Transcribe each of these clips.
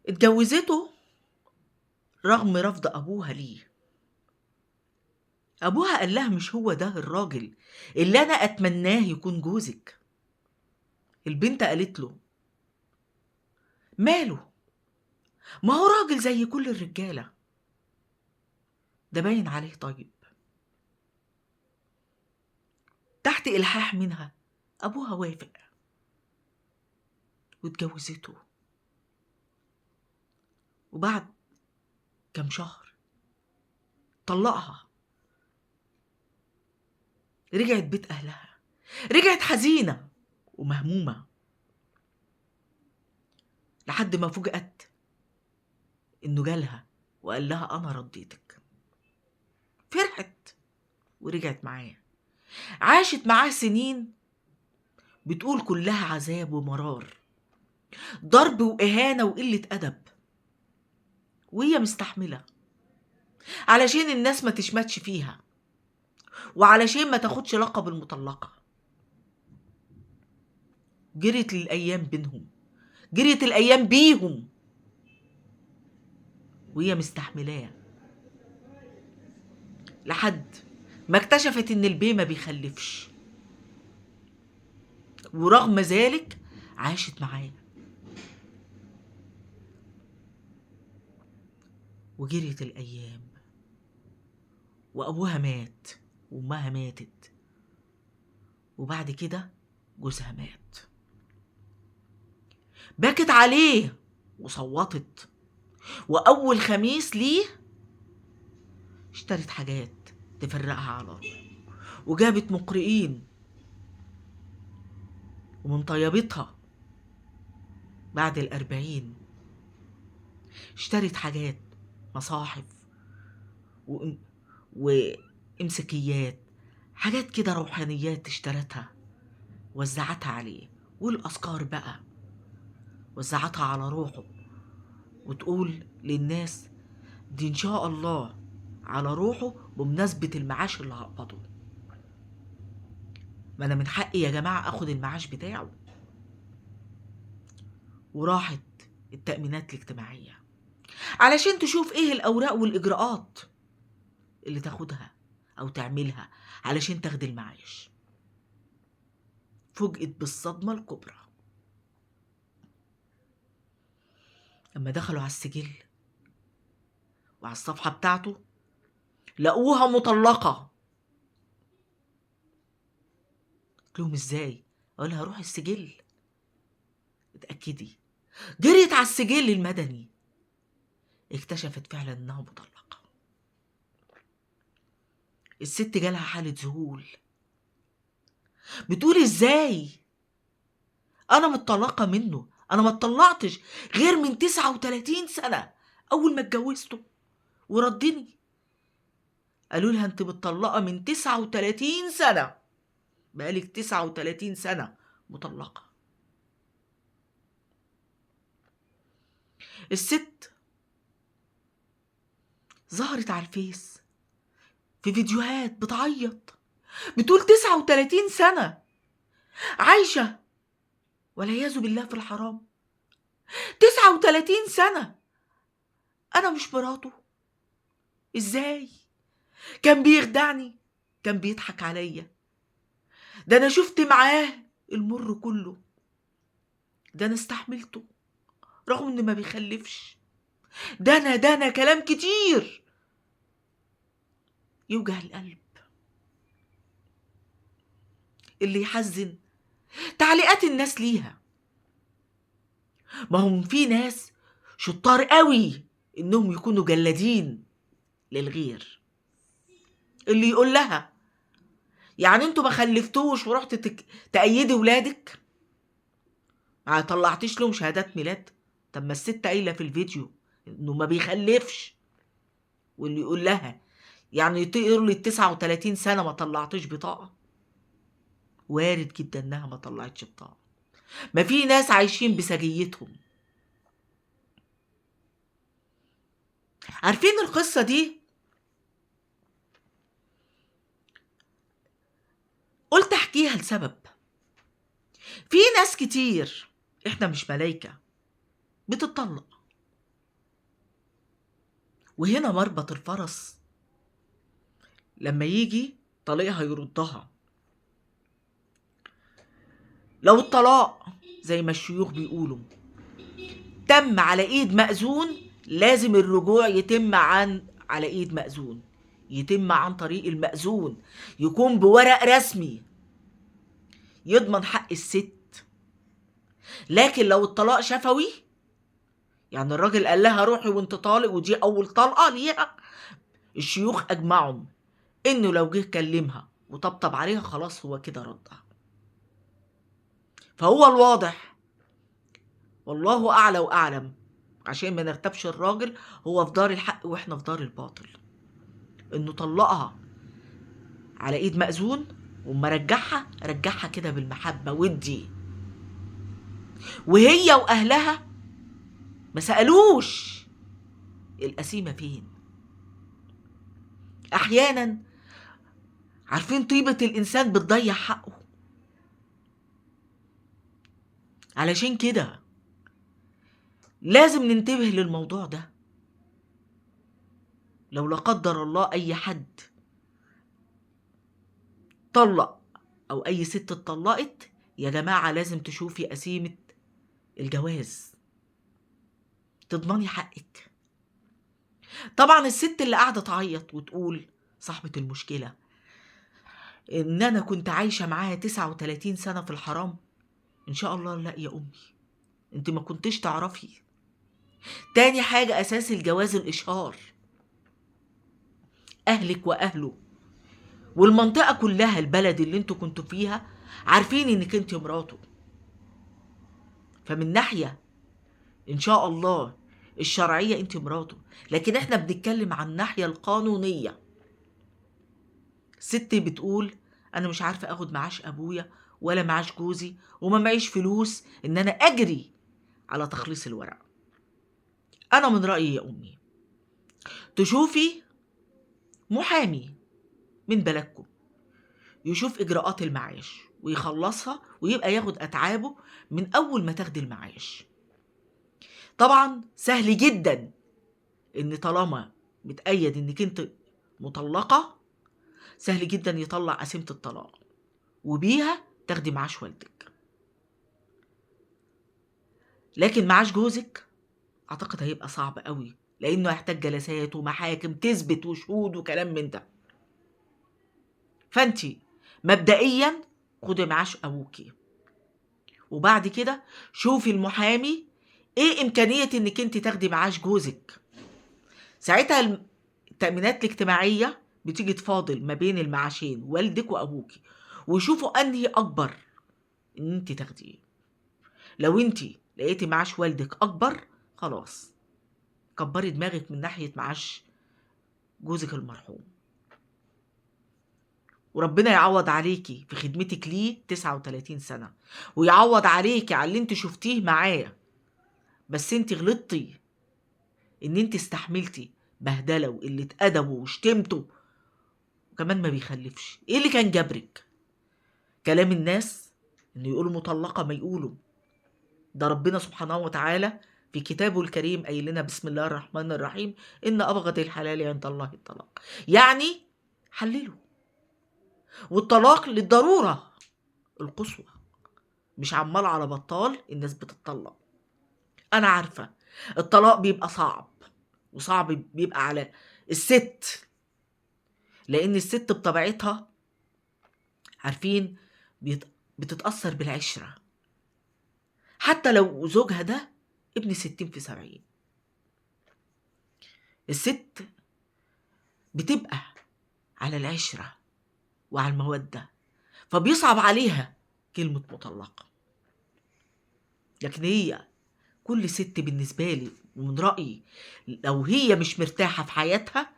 اتجوزته رغم رفض أبوها ليه. أبوها قال لها مش هو ده الراجل اللي أنا أتمناه يكون جوزك. البنت قالت له ماله، ما هو راجل زي كل الرجالة، ده باين عليه طيب. تحت إلحاح منها أبوها وافق واتجوزته. وبعد كم شهر طلقها. رجعت بيت أهلها، رجعت حزينة ومهمومة، لحد ما فوجئت إنه جالها وقال لها أنا رديتك. فرحت ورجعت معاه، عاشت معاه سنين بتقول كلها عذاب ومرار، ضرب وإهانة وقلة أدب، وهي مستحملة علشان الناس ما تشمتش فيها وعلشان ما تاخدش لقب المطلقة. جريت الأيام بينهم، جريت الأيام بيهم وهي مستحملاه، لحد ما اكتشفت إن البيه ما بيخلفش، ورغم ذلك عاشت معاه. وجريت الأيام وأبوها مات وأمها ماتت، وبعد كده جوزها مات. بكت عليه وصوتت، وأول خميس ليه اشترت حاجات تفرقها على روحه وجابت مقرئين، ومن طيبتها بعد 40 اشترت حاجات، مصاحف وامسكيات، حاجات كده روحانيات اشترتها وزعتها عليه، والأذكار بقى وزعتها على روحه، وتقول للناس دي إن شاء الله على روحه بمناسبة المعاش اللي هقبضه، ما أنا من حقي يا جماعة أخد المعاش بتاعه. وراحت التأمينات الاجتماعية علشان تشوف إيه الأوراق والإجراءات اللي تاخدها أو تعملها علشان تاخد المعاش. فوجئت بالصدمة الكبرى لما دخلوا على السجل وعلى الصفحة بتاعته لقوها مطلقة. قلت لهم ازاي؟ قالها روحي السجل اتأكدي. جريت على السجل المدني، اكتشفت فعلا انها مطلقة. الست جالها حالة ذهول، بتقول ازاي انا متطلقة منه؟ انا ما اتطلقتش غير من 39 سنة اول ما اتجوزته وردني. قالوا لها انت متطلقة من 39 سنة، بقالك 39 سنة مطلقة. الست ظهرت على الفيس في فيديوهات بتعيط، بتقول 39 سنة عايشة والعياذ بالله في الحرام، 39 سنة أنا مش مراته، إزاي؟ كان بيخدعني، كان بيضحك عليا، ده أنا شفت معاه المر كله، ده أنا استحملته رغم إنه ما بيخلفش، ده أنا كلام كتير يوجع القلب. اللي يحزن تعليقات الناس ليها، ما هم في ناس شطار قوي انهم يكونوا جلادين للغير، اللي يقول لها يعني انتوا ما خلفتوش ورحت تأيدي ولادك، ما طلعتيش لهم شهادات ميلاد؟ طب ما الست قايله في الفيديو انه ما بيخلفش. واللي يقول لها يعني تقول لي 39 سنه ما طلعتيش بطاقه، وارد جدا انها ما طلعتش بطاقه. ما في ناس عايشين بسجيتهم. عارفين القصه دي؟ قلت احكيها لسبب. في ناس كتير، احنا مش ملايكه، بتطلق وهنا مربط الفرس، لما يجي طليقها يردها. لو الطلاق زي ما الشيوخ بيقولوا تم على ايد مأذون، لازم الرجوع يتم على ايد مأذون، يتم عن طريق المأذون، يكون بورق رسمي يضمن حق الست. لكن لو الطلاق شفوي، يعني الراجل قال لها روحي وانت طالق ودي اول طلقة ليها، الشيوخ اجمعوا انه لو جه كلمها وطبطب عليها خلاص هو كده ردها. فهو الواضح والله اعلى واعلم، عشان ما نغتابش الراجل، هو في دار الحق واحنا في دار الباطل، انه طلقها على ايد مأذون وما رجعها، رجعها كده بالمحبة ودي، وهي واهلها ما سألوش القسيمة فين. احيانا عارفين طيبة الانسان بتضيع حقه، علشان كده لازم ننتبه للموضوع ده. لو لا قدر الله اي حد طلق او اي ست اتطلقت، يا جماعة لازم تشوفي قسيمة الجواز تضمني حقك. طبعا الست اللي قاعدة تعيط وتقول صاحبة المشكلة ان انا كنت عايشة معاها 39 سنة في الحرام، ان شاء الله لا يا امي، انت ما كنتش تعرفي. تاني حاجة اساس الجواز الاشهار، اهلك واهله والمنطقة كلها، البلد اللي انتوا كنتوا فيها عارفين انك انت مراته. فمن ناحية ان شاء الله الشرعية انت مراته، لكن احنا بنتكلم عن الناحية القانونية. ست بتقول انا مش عارفة اخد معاش ابويا ولا معاش جوزي وما معيش فلوس ان انا اجري على تخليص الورق. انا من رأيي يا امي تشوفي محامي من بلدكم يشوف اجراءات المعاش ويخلصها ويبقى ياخد اتعابه من اول ما تاخدي المعاش. طبعا سهل جدا ان طالما متأيد انك انت مطلقة، سهل جدا يطلع قسيمة الطلاق وبيها تاخدي معاش والدك. لكن معاش جوزك اعتقد هيبقى صعب قوي، لانه هيحتاج جلسات ومحاكم تثبت وشهود وكلام من ده. فانتي مبدئيا خدي معاش ابوكي، وبعد كده شوفي المحامي ايه امكانية انك انت تاخدي معاش جوزك. ساعتها التأمينات الاجتماعية بتيجي تفاضل ما بين المعاشين والدك وابوكي، ويشوفوا انهي اكبر ان انت تاخديه. لو انت لقيتي معاش والدك اكبر، خلاص كبري دماغك من ناحية معاش جوزك المرحوم، وربنا يعوض عليكي في خدمتك ليه 39 سنة، ويعوض عليكي على اللي انت شفتيه معاه. بس انت غلطتي ان انت استحملتي بهدله وقلة ادبه وشتمته، وكمان ما بيخلفش. ايه اللي كان جبرك؟ كلام الناس انه يقولوا مطلقه ما يقولوا. ده ربنا سبحانه وتعالى في كتابه الكريم قايل لنا بسم الله الرحمن الرحيم ان ابغض الحلال عند الله الطلاق، يعني حللوا. والطلاق للضرورة القصوى، مش عمال على بطال الناس بتطلق. انا عارفه الطلاق بيبقى صعب، وصعب بيبقى على الست، لان الست بطبيعتها عارفين بتتأثر بالعشرة، حتى لو زوجها ده ابن 60 في 70. الست بتبقى على العشرة وعلى المودة، فبيصعب عليها كلمة مطلقة. لكن هي كل ست بالنسبة لي ومن رأيي لو هي مش مرتاحة في حياتها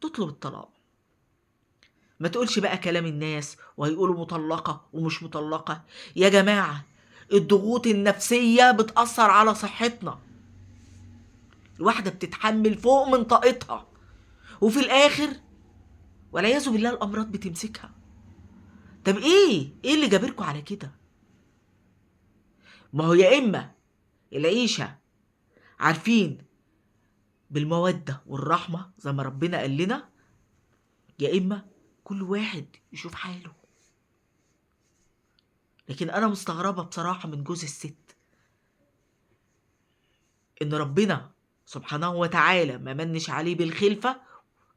تطلب الطلاق. ما تقولش بقى كلام الناس وهيقولوا مطلقة ومش مطلقة. يا جماعة الضغوط النفسية بتأثر على صحتنا، الواحدة بتتحمل فوق من طاقتها، وفي الآخر والعياذ بالله الأمراض بتمسكها. طب ايه اللي جابركوا على كده؟ ما هو يا إما العيشة عارفين بالمودة والرحمة زي ما ربنا قال لنا، يا إما كل واحد يشوف حاله. لكن أنا مستغربة بصراحة من جوز الست، إن ربنا سبحانه وتعالى ما منش عليه بالخلفة،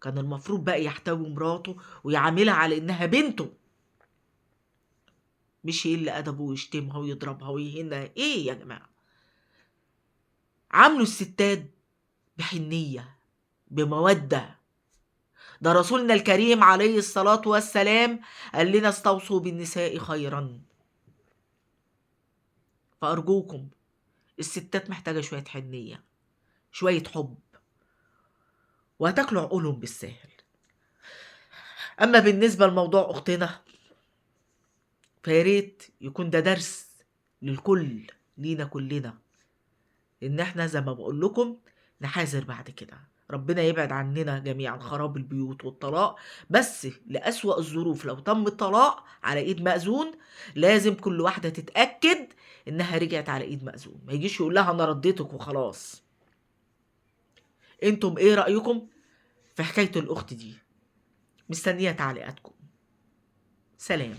كان المفروض بقى يحتوي مراته ويعاملها على إنها بنته، مش يقل أدبه ويشتمها ويضربها ويهينها. إيه يا جماعة؟ عاملوا الستات بحنية، بمودة. ده رسولنا الكريم عليه الصلاة والسلام قال لنا استوصوا بالنساء خيرا. فأرجوكم، الستات محتاجة شوية حنية، شوية حب، وهتاكلوا عقولهم بالساهل. أما بالنسبة لموضوع أختنا، فياريت يكون ده درس للكل، لينا كلنا، إن احنا زي ما بقول لكم نحاذر بعد كده. ربنا يبعد عننا جميعا خراب البيوت والطلاق، بس لأسوأ الظروف لو تم الطلاق على ايد مأذون، لازم كل واحدة تتأكد انها رجعت على ايد مأذون، ما يجيش يقول لها انا رديتك وخلاص. انتم ايه رأيكم في حكاية الاخت دي؟ مستنية تعليقاتكم. سلام.